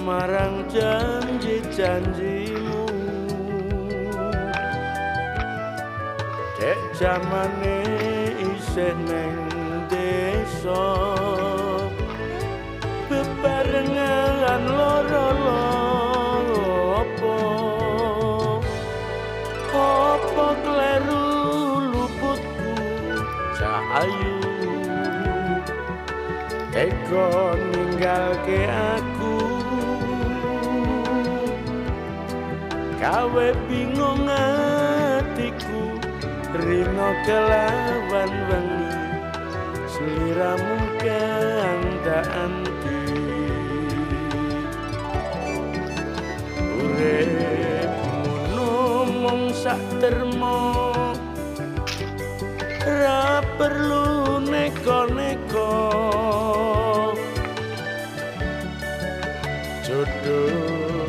Marang janji-janjimu. Dek jamane isih neng desa, bebarengan loro lopo. Apa kleru luputku cah ayu, tega ninggalke aku. Gawe bingung atiku, rino kelawan wengi, sliramu kang tak anti. Urip ngono mung sak termo, ra perlu neko-neko. Jodoh